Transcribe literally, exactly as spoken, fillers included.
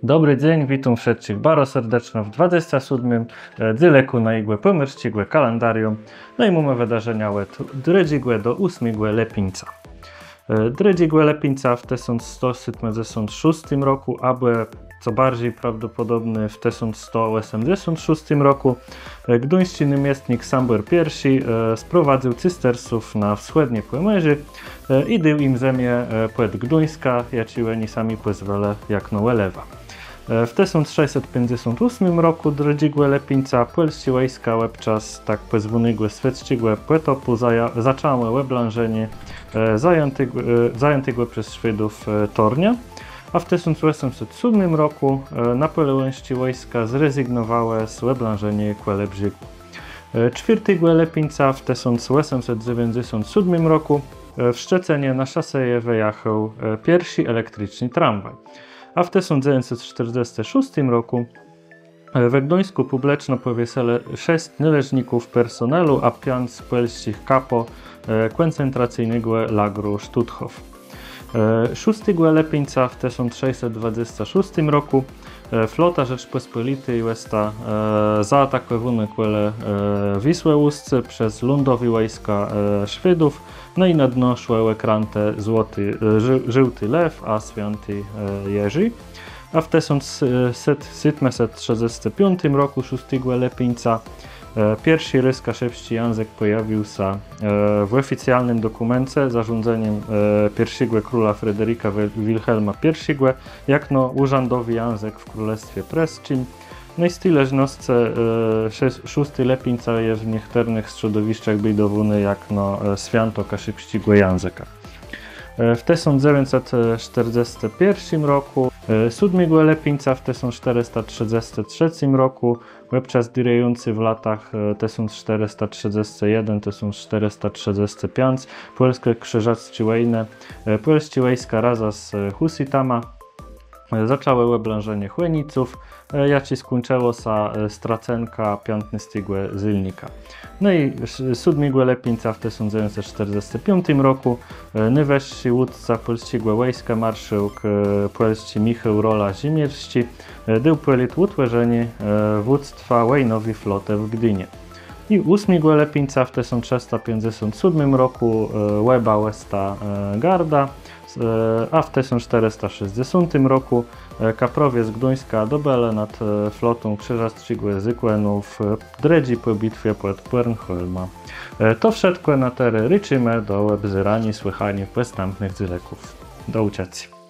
Dobri dzéń, witóm wszëtczich baro serdeczno w dwadzestim sódmim dzélëkù najégò pòmòrsczégò kalendarium. No i mómë wëdarzenia òd drëdżégò do ósmégò lëpińca. Drëdżégò lëpińca w tësąc sto sétmëdzesąt szóstim rokù, abò co barżi prôwdopòdobné, w tësąc sto òsmëdzesąt szóstim rokù, gduńsczi namiestnik Sambòr Pierszi sprowadzył cystersów na wschòdné Pòmòrzé i dôł jim zemiã pòd Gduńskã, jaczi òni sami pòzwelë jakno Òlëwa. W tësąc szescset piãcdzesąt ósmim rokù, drëdżégò lëpińca, pòlsczé wòjska òbczas tak pòzwónégò Swiecczégò Pòtopù zaczãłë òblãżenié zajãtégò przez Szwédów Torniô. A w tësąc òsmëset sódmim rokù napòleòńsczé wòjska zrezygnowałë z òblãżeniô Kòlebrzégù. Czwiôrtégò lëpińca w tësąc òsmëset dzewiãcdzesąt sódmim rokù w Szczecënie na szaséje wëjachôł pierszi elektriczny tramwaj. A w tësąc dzewiãcset sztërdzestim szóstim rokù we Gduńskù pùbliczno pòwiesëlë szesc nôleżników personelu a piãc pòlsczich kapò kòncentracyjnégò lagru Stutthof. Szóstégò lëpińca w tësąc szescset dwadzestim szóstim rokù flota Rzeczpòspòliti òsta zaatakòwónô kòle Wisłë Ùscô przez lądowé wòjska Szwédów, no i na dno szłë òkrãtë Żôłti Lew a Swiãti Jerzi. A w tësąc sétmëset trzëdzestim piątim rokù, szóstégò lëpińca, pierszi rôz kaszëbsczi jãzëk pòjawił sã w òficjalnym dokùmeńce zarządzenim pierszégò króla Fryderika Wilhelma Pierszégò jakno ùrzãdowi jãzëk w Królestwie Prësczim. No i z ti leżnoscë szósti lëpińca je w niechtërnëch strzodowiszczach bédowóny jakno swiãto kaszëbsczégò jãzëka. W tësąc dzewiãcset sztërdzestim pierszim rokù, sódmégò lëpińca w tësąc sztërësta trzëdzestim trzecym rokù, òbczas dérëjący w latach tësąc sztërësta trzëdzestim jednym, tësąc sztërësta trzëdzestim piątim, pòlskò-krzëżacczé wòjnë, pòlsczé wòjska razã z hùsytama zaczãłë òblãżenié Chòniców, jaczé skùńczëło sã stracënkã piãtnôstégò zélnika. No i sódmégò lëpińca w tësąc dzewiãcset sztërdzestim piątim rokù nôwëższi wódca pòlsczégò wòjska, marszôłk Pòlsczi Michôł Rola-Żimiersczi dôł pòlét ùtwòrzenié wództwa wòjnowi flotë w Gdini. I ósmégò lëpińca w tësąc trzësta piãcdzesąt sódmim rokù Łeba òsta garda, a w tësąc sztërësta szescdzesątim rokù kaprowie z Gduńska dobëlë nad flotą krzëżacczégò zôkònu w drëdżi pò bitwie pòd Bòrnhòlmã. To wszëtkò na terô. Rôczimë do òbzéraniô, słëchaniô pòstãpnëch dzélëków. Do ùczëcô.